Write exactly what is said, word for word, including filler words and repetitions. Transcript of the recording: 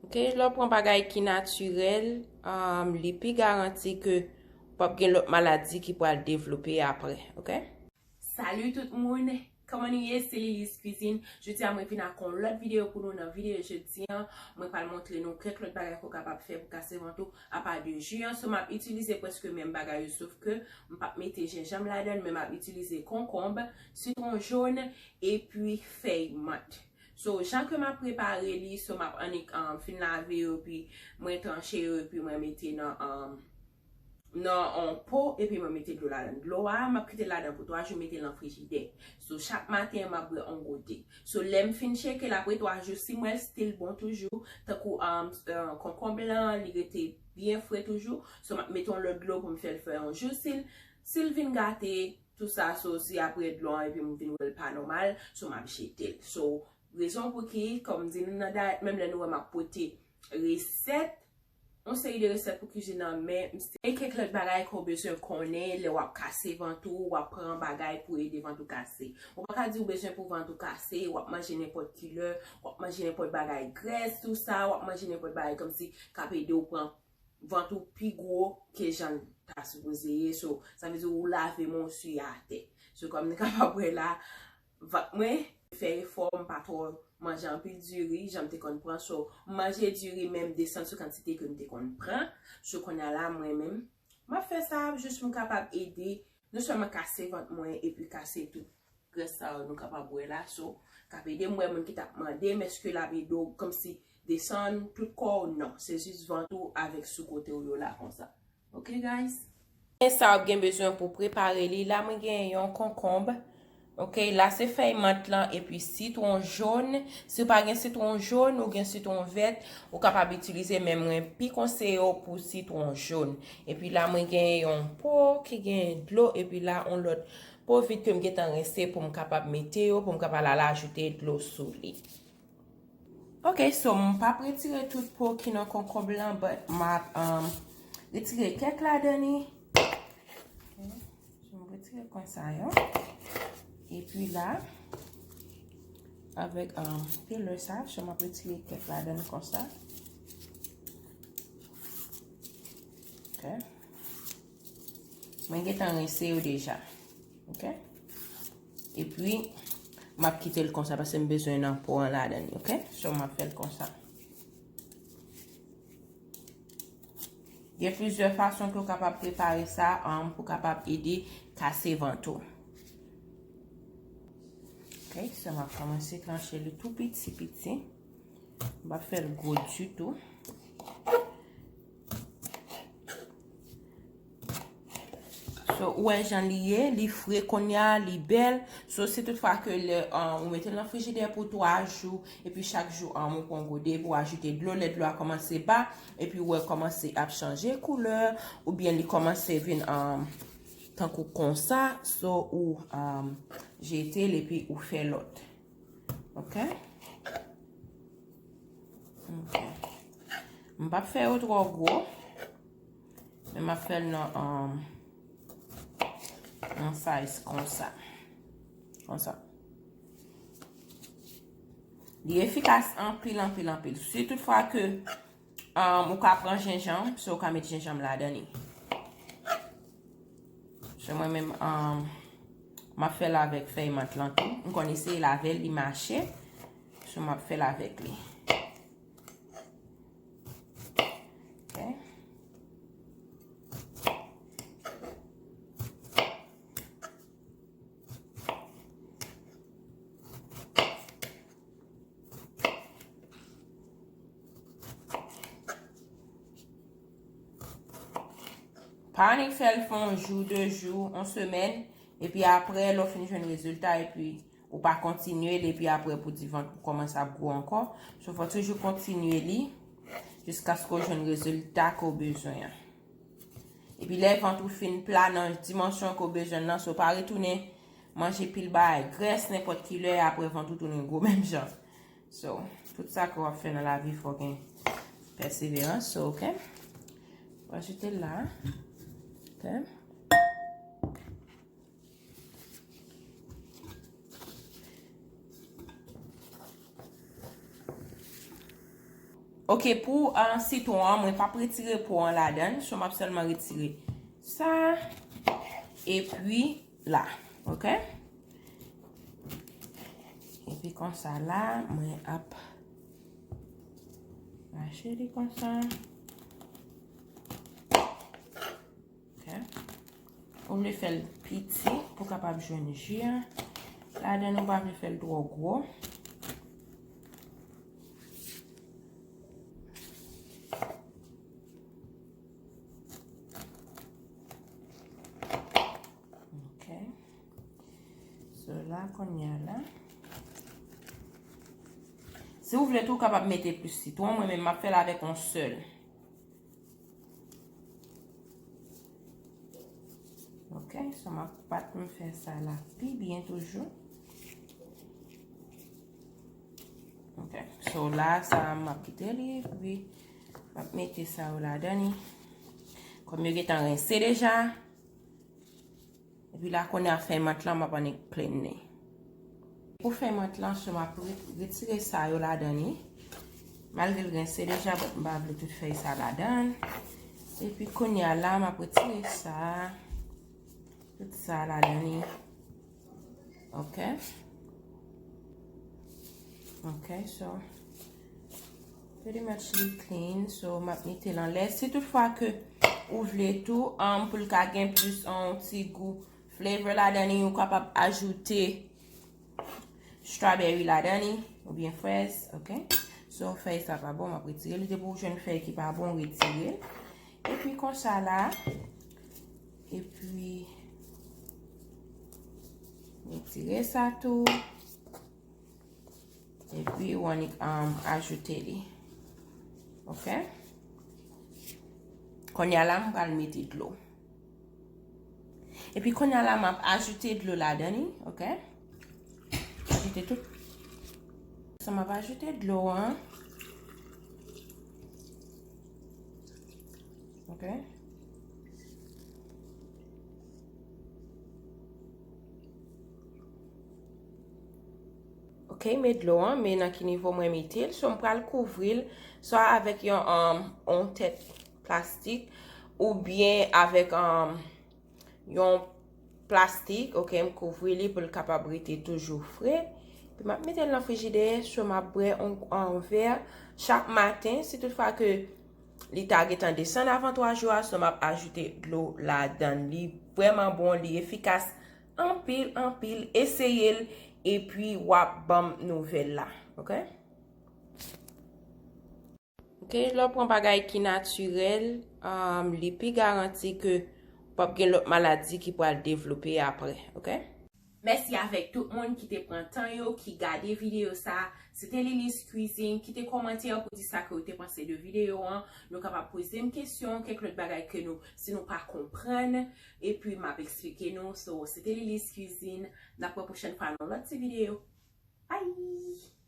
Ok, lè w pran bagay ki natirèl, um, li pi garanti ke w p ap gen lòt maladi ki pral devlope apre, ok? Salut tout moun, kòman nou ye? Se Lilis Cuisine. Jodi a mwen vin ak yon lòt videyo pou nou. Nan videyo jodi an, mwen pral montre nou kèk lòt bagay ke w kapab fè pou kase vant ou. Apa de ji an, so m ap itilize prèske menm bagay yo, sof ke m p ap mete jenjanm ladan l, men m ap itilize konkonb, sitwon jòn, epi fèy mant. So, jan ke m ap prepare li, so m ap annik, um, fin lave yo, epi mwen tranche yo, epi mwen mete nan, um, nan yon po, epi mwen mete dlo ladan. Dlo a, m ap kite l ladan pou twa jou, mete l nan frijidè. So, chak maten, m ap bwè yon gote. So, lè m fin tcheke l apre twa jou, si m wè l still bon toujou, tankou, um, uh, konkonb lan, li rete byen fre toujou, so m ap mete yon lòt dlo pou m fè l fè yon jou. Si l, si l vin gate, tou sa, so, si apre dlo an, epi m vin wè l pa nòmal, so, m ap jete l. So, rezon pou ki, kòm m di nou nan dayèt, menm lè nou wè m ap pote resèt, yon seri de resèt pou kizin nan, men m se kèk lòt bagay ke w bezwen konnen lè w ap kase vant ou, w ap pran bagay pou ede vant ou kase. Ou pa ka di w bezwen pou vant ou kase, w ap manje nenpòt ki lè, w ap manje nenpòt bagay grès, tou sa, w ap manje nenpòt bagay kòmsi k ap ede w pran vant ou pi gwo ke jan l ta sipoze ye. So, sa vle di ou lave men w sou atè. So, kòm nou kapab wè la, vant mwen, fè efò, m pa twò manje anpil diri, jan m te konn pran. So, m manje diri, men m desann sou kantite ke m te konn pran. So, kounye a la, mwen menm, m ap fè sa jis pou m kapab ede, non sèlman kase vant mwen, epi kase tout grès sa yo nou kapab wè la. So, k ap ede m wè moun ki t ap mande m èske l ap ede w kòmsi desann tout kò w, non. Se jis vant ou avèk sou kote w yo la konsa. Ok, guys? Men sa w ap gen bezwen pou prepare li. La, mwen gen yon konkonb. Ok, la se fèy mant lan epi sitwon jòn. Si w pa gen sitwon jòn, ou gen sitwon vèt, ou kapab itilize, men mwen pi konseye w pou sitwon jòn. Epi la, mwen gen yon po ki gen dlo, epi la, yon lòt po vid ke m gentan rense pou m kapab mete yo, pou m kapab al ajoute dlo sou li. Ok, so m p ap retire tout po ki nan konkonb lan, but m ap, um, retire kèk ladan li. Ok, so m retire konsa yo. Epi la, avèk, um, peeler sa, so m ap retire kèk ladan li konsa. Ok. Mwen gentan rense yo deja. Ok? Epi, m ap kite l konsa paske m bezwen nan po an ladan li, ok? So, m ap fè l konsa. Gen plizyè fason ke w kapab prepare sa, um, pou kapab ede kase vant ou. Ok, so m ap kòmanse tranche li tou piti piti. M pa fè l gwo ditou. So, ou wè jan li ye, li fre kounye a, li bèl. So, si toutfwa ke lè, um, ou mete l nan frijidè pou twa jou, epi chak jou, um, ou pran gode, epi ou ajoute dlo, lè dlo a kòmanse ba, epi ou wè kòmanse ap chanje koulè, oubyen li kòmanse vin, um, tankou konsa, so ou, um, jete l epi ou fè lòt. Ok? Ok. M p ap fè yo twò gwo. Men m ap fè l nan, um, nan size konsa. Konsa. Li efikas anpil, anpil, anpil. Si toutfwa ke, um, ou ka pran jenjanm, so ou ka met jenjanm ladan li. So mwen menm, um, m ap fè l avèk fèy mant lan tou. M konn eseye l avè l, li mache. So m ap fè l avèk li. Ok. Pa annik fè l fè yon jou, de jou, yon semèn, epi apre, lè w fin jwenn rezilta, epi ou pa kontinye l, epi apre pou di vant ou kòmanse ap gwo ankò. So, fò toujou kontinye li jiskaske w jwenn rezilta ke w bezwen an. Epi lè vant ou fin pla nan dimansyon ke w bezwen nan, so pa retounen manje pil bagay grès, nenpòt ki lè, apre vant ou tounen gwo menm jan. So, tout sa ke w ap fè nan lavi, fò gen pèseverans, so, ok? W ajoute l la. Ok? Ok, pou uh, sitwon an, mwen p ap retire po an ladan l, so m ap sèlman retire sa, epi la, ok? Epi konsa la, mwen ap mache li konsa. Ok. Ou vle fè l piti pou kapab jwenn ji a. Ladan ou pa vle fè l twò gwo. Ok. So la kounye a la. Si w vle tou, w kapab mete plis sitwon. Mwen menm, m ap fè l avèk yon sèl. Ok, so m ap pat m fè sa la pi byen toujou. Ok, so la sa m ap kite li, epi m ap mete sa yo ladan li. Kòm yo gentan rense deja. Epi la kounye a fèy mant lan m ap annik plenne. Pou fèy mant lan, so m ap re- retire sa yo ladan li. Malgre l rense deja, but m pa vle tout fèy sa ladan. Epi kounye a la, m ap retire sa. Tout sa ladan li. Ok. Ok, so pretty much li clean. So m ap mete l anlè. Si toutfwa ke ou vle tou, um, pou l ka gen plis yon ti gou flavor ladan li, ou kapab ajoute strawberry ladan li, oubyen frèz, ok? So, fèy sa pa bon, m ap retire li. Depi w jwenn fèy ki pa bon, retire l. Epi konsa la, epi retire sa tou. Epi ou annik, um, ajoute li. Ok? Kounye a la, m pral mete dlo. Epi kounye a la, m ap ajoute dlo ladan li, ok? Ajoute tout. So, m ap ajoute dlo an. Ok? Ok, met dlo an, men nan ki nivo mwen mete l. So, m pral kouvri l, swa avèk yon, um, yon tèt plastik, oubyen avèk, um, yon plastik, ok, m kouvri li pou l kapab rete toujou fre. Epi m ap mete l nan frijidè, so m ap bwè yon, yon vè chak maten. Si toutfwa ke li ta gentan desann avan twa jou a, so m ap ajoute dlo ladan l. Li vrèman bon, li efikas anpil, anpil. Eseye l, epi w ap ban m nouvèl la, ok? Ok, lè w pran bagay ki natirèl, um, li pi garanti ke w p ap gen lòt maladi ki pral devlope apre, ok? Mèsi avèk tout moun ki te pran tan yo, ki gade videyo sa. Se te Lily's Cuisine. Kite kòmantè pou di sa ke w te panse de videyo an. Nou kapab poze m kesyon, kèk lòt bagay ke nou, si nou pa konprann. Epi m ap eksplike nou. So, se te Lily's Cuisine. N ap wè pwochèn fwa nan lòt ti videyo. Bye!